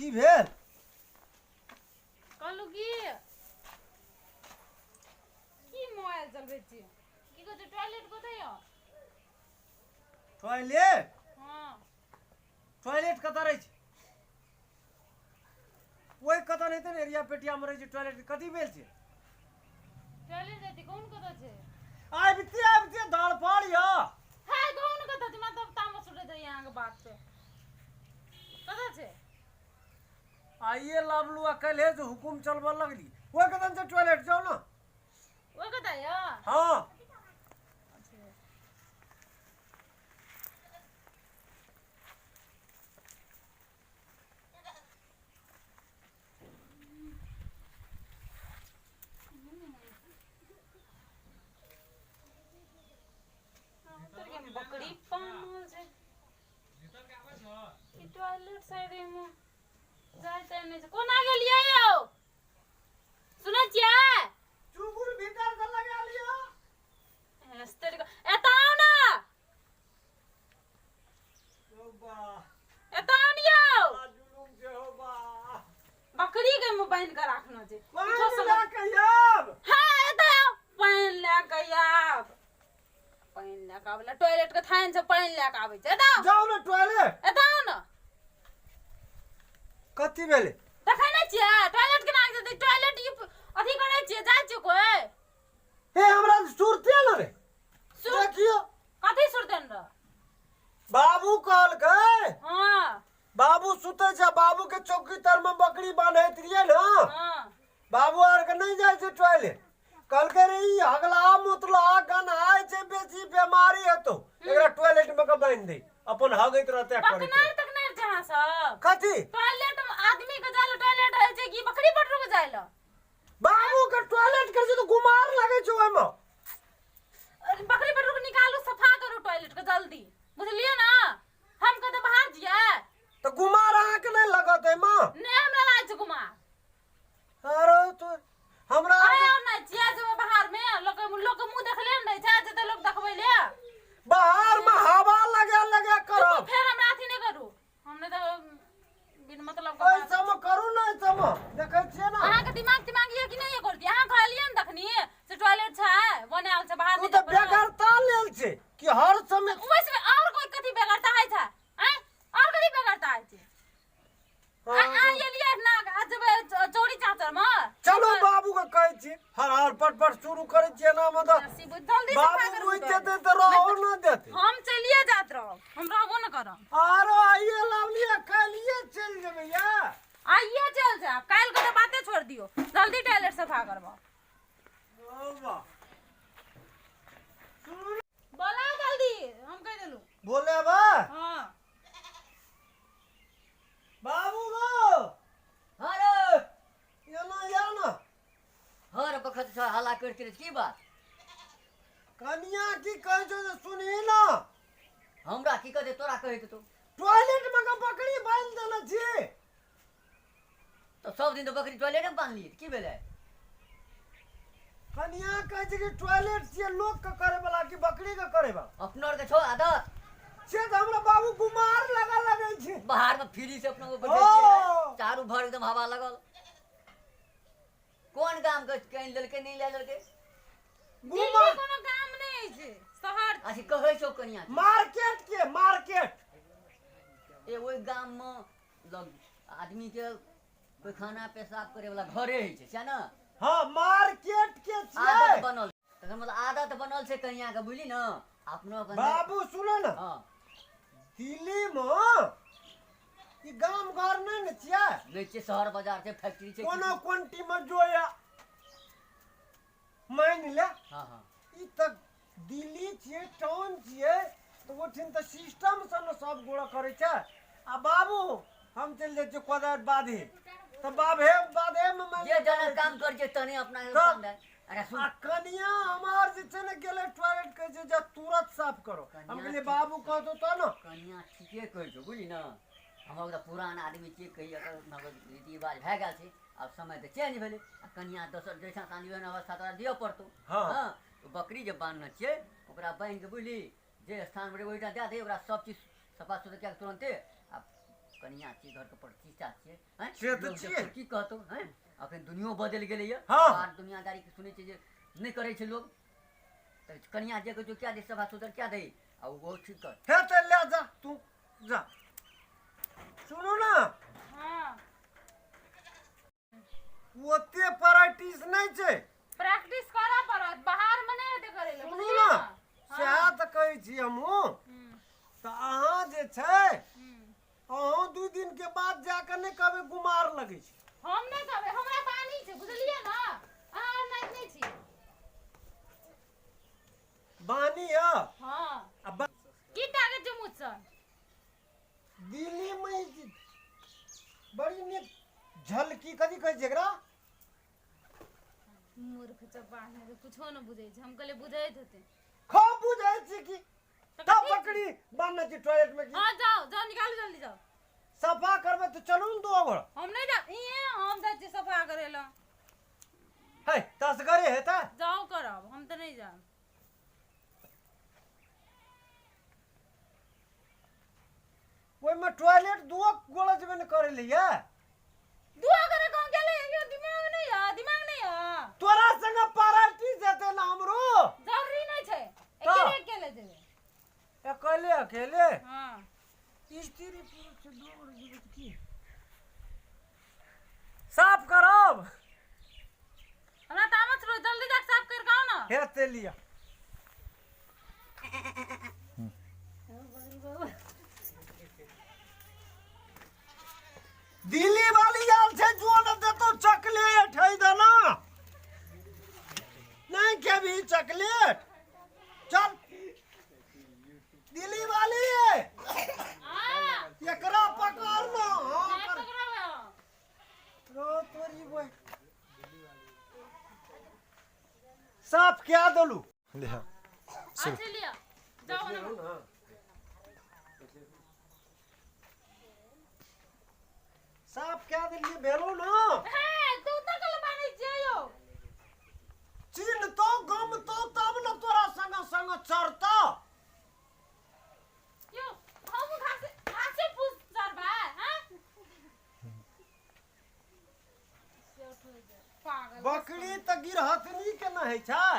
की भेल? कहलहुँ की की मोबाइल चलबै छी? की कहै छै, टॉयलेट कतऽ यऽ? टॉयलेट? हँ। टॉयलेट कतऽ रहै छै? ओहि कतऽ नहि तऽ ने एरिया पेटिया मे रहै छै टॉयलेट। कथी भेल छै? टॉयलेट जाइ छी, कोन कतऽ छै? आबिते आबिते धड़फड़ यऽ। है, कोन कतऽ छै? मतलब तामस उठैत रहैए अहाँके बात पे। कतऽ छै? आइए लाबलू आ काल्हि से हुकुम चलबऽ लगली। ओहि कतऽ छै टॉयलेट? जाउ ने। ओहि कतऽ यऽ? हँ। अच्छा। बकरी पानल छै। ई टॉयलेट साइड में जाय ताय नहि छै। कोना गेलियै यौ? सुनै छियै? चुगुल भीतर से लगा लिअ। एतऽ आउ ने। ओ बा। एतऽ आउ ने यौ। बा जुलुम छै हो बा। बकरी के मुँह बान्हि कऽ राखना छै। पानि किछो समझ लए कऽ आयब। हाँ, एतऽ आउ, पानि लए कऽ आयब। पानि लए कऽ आबै टॉयलेट के थान से पानि लए कऽ आबै छै। एतऽ आउ। जाउ ने टॉयलेट। एतऽ आउ ने। कथी भेलै? देखै नहि छियै टॉयलेट केना जेतै? टॉयलेट ई अथी करै छियै, जाइ छियै कोइ? हे, हमरा सुरते ने रे। देखियौ। कथी सुरते ने रह? बाबू कहलकै। हाँ। बाबू सुतै छै, बाबू के चौकी तर में बकरी बान्हैत रहियै ने। हाँ। बाबू आर के नहि जाइ छै टॉयलेट। कहलकै रे, ई हगला मुतला गन्हाय छै, बेसी बेमारी हेतौ, एकरा टॉयलेट में के बान्हि दे, अपन हगैत रहतै आ करैत बकनार रहतै। तकनार छै अहाँ सब। कथी? टॉयलेट में आदमी के जाय टॉयलेट रहै छै कि बकरी पटरू के जाय लए? बाबू के टॉयलेट के छै तऽ गुमार लगै छै ओहिमे। अरे, बकरी पटरू के निकालू, सफा करू टॉयलेट के जल्दी, बुझलियै ना? हम कतऽ बाहर जियै? तऽ गुमार अहाँके नहि लगत एहिमे? नहि, हमरा लागै छै गुमार। अरे तो हमरा अरे और नहि जिया जेबै बाहर में, लोक लोक के मुंह देखले ने रहै छै, जते लोक देखबै ले। बाहर में हवा लगा लगा करब। फेर हमरा अथी नहि करू, हम नहि तऽ बिन मतलब के एहि बात। सबमे करू ने, एहि सबमे देखै छियै ने। अहाँके दिमाग तिमाग ये कि नहि ये? करती अहाँ कहलियै ने तखनी से टॉयलेट छै बनायल छै बाहर तू नहि तऽ जाय पड़त। बेगरता लेल छै कि हर समय। ओहिसँ और कोई कथी बेगरता होइ छै? आँय, और कथी बेगरता होइ छै? आ आ एलियै ना आ जेबै चौरी चाचर में। चलो, बाबू के कहै छी, हर हर पट पट शुरू करै छियै ना मतलब। जल्दी सफा बाबू करू बुझि टॉयलेट। जेतै तऽ रहो न देतै। हम चलिए जात रहब, हम रहबो न करब। आरो आइए लावलिए, काल्हिए चलि जेबै या। आइए चल जायब, काल्हि के तऽ बाते छोड़ दियौ। जल्दी टॉयलेट सफा करबो। ओ बा। बोलाउ जल्दी, हम कहि देलहुँ। बोले बा। हाँ। बाबू गो। हाँ रे। एना या ना। हर बखत छ हल्ला करते रहे, की बात? कनिया की कहै छौ से सुनही ना। हमरा की कहते? तोरा कहै तू। टॉयलेट में के बकरी बान्हि देने छी। तो सब दिन तो बकरी टॉयलेट में बान्हलियै, की भेलै? कनिया कहै छै कि टॉयलेट छियै लोक के करे वाला कि बकरी के करे वाला? अपनो आर के छौ आदत। से तऽ हमरा बाबू गुमार लगा लगै छै। बाहर में फ्री से अपना को बैठे ओ। छियै, चारू भर एकदम हवा लगल। कोन गाम के कहि देलकै, नहि लए लेलकै? दिल्ली गुमार कोनो गाम नहि छै, शहर। अच्छा, कहै छौ कनिया के। मार्केट के मार्केट। ए, ओहि गाम में लग आदमी के पैखाना पेशाब करे वाला घरे होइ छै, सएह ने? हाँ, मार्केट के छियै। आदत बनल तखन, मतलब आदत बनल छै कनिया के, बुझली ने? अपनो कने- बाबू, सुनो ने। हाँ। दिल्ली में ई गाम घर नहि ने छियै। नहि छै, शहर बाजार छै, फैक्ट्री छै। कोनो कोन्टी में जो या मानि ले। हाँ हाँ। ई तऽ दिल्ली छियै, टाउन छियै, तऽ ओहिठिन तऽ सिस्टम से ने सब गोड़ा करै छै। आ बाबू, हम चलि जाइ छियै कोदारि बाधे, तऽ बाधे बाधे मे मानि जे ले जना काम करै छै तने अपना तऽ- काम भेल। अरे सुन। आ कनिया हमार जे छै ने गेलै टॉयलेट, कहै छै जे तुरंत साफ करो। हम कनिया कहलियै बाबू कहतो तऽ ने। कनिया ठीके कहै छौ, बुझली ने? हमर तऽ पुरान आदमी छियै, कहिया रीति रिवाज भए गेल छै, आब समय तऽ चेंज भेलै। आ कनिया दोसर जैसा सानी ओहन अवस्था तोरा दिअ पड़तौ। हाँ। हँ, तऽ बकरी जे बान्हने छियै, ओकरा बान्हि कऽ, बुझली, जे स्थान पर ओहिठाम दए दे ओकरा, सब चीज सफा सुथरा कए कऽ तुरन्ते आ कनिया छियै, घरके प्रतिष्ठा छियै, हैं? से तऽ लोग छियै। देखतौ की कहतौ, हैं? अखन दुनियो बदलि गेलैए। हँ। बाहर दुनियादारी के सुनै छियै जे नहि करै छै लोग, तऽ कनिया जे कहै छौ क्या दे, सभा सुधर क्या दे, आ ओहो ठीक कर। हे तऽ ले जा तू जा। सुनू ने। हाँ। ओते प्रैक्टिस नहि छै। प्रैक्टिस करऽ पड़त, बाहर मे नहि हेतै करै लए। सुनू बुझलियै ने, ने? सएह तऽ कहै छी हमहूँ। तऽ अहाँ जे छै, अहूँ 2 दिन के बाद जाकऽ नहि कहबै गुमार लगै छै। हम नहि कहबै, हमरा बानी छै, बुझलियै ने? अहाँ नहि नहि छी। बानी यऽ? हाँ। आ की ताकत छै मुँह? दिल्ली में बड़ी नीक झलकी कथी कहै छै एकरा? मूर्ख चपाह नहि कुछो नहि बुझै छै। हम कहलियै बुझैत हेतै। खूब बुझै छी की। तऽ तब कथी? पकड़ी बान्हने छी टॉयलेट में की? हाँ, जाओ जाओ, निकालू जल्दी जाओ। सफा करबै तऽ चलू ने दो गोड़। हम नहि जा, इहे हम जाइ छियै सफा करै लए। है तसगरे हेतै। जाओ करब, हम तऽ नहि जायब। ओहिमे टॉयलेट दुओ गोड़ा जेबे ने करै लिए। दुआ करे गाँव गेलै यो, दिमाग नहीं है, दिमाग नहीं है। तोरा संगे पार्टी जेतै ने हमरो। जरूरी नहीं छै। तऽ? अकेले अकेले जेबै। अकेले अकेले? हाँ। स्त्री पुरुष से दू गोड़ जेबै तऽ की साफ करब? हमरा तामस रहो, जल्दी जाके साफ कर के आओ ना। हे ते लिअ। दिल्ली वाली आयल छै, जो न देतो चॉकलेट है देना नहीं खेबी चॉकलेट? चल दिल्ली वाली। हाँ। एकरा पकड़ ना। हाँ। नहीं कर पकड़बै हम। रो तोरी बोय, साफ क्या देलू? लिहा। अच्छा लिअ, जाओ ना। साफ क्या देलिए, भेलो ना? हे, तू तऽ कल बानै छियै यौ। चिन्हतो गमतो तब न तोरा संग संग चढ़तो। यौ, हम घासे घासे फूस चढ़बै हैं? पागल। बकरी तऽ गिरहतनी के न होइ छै।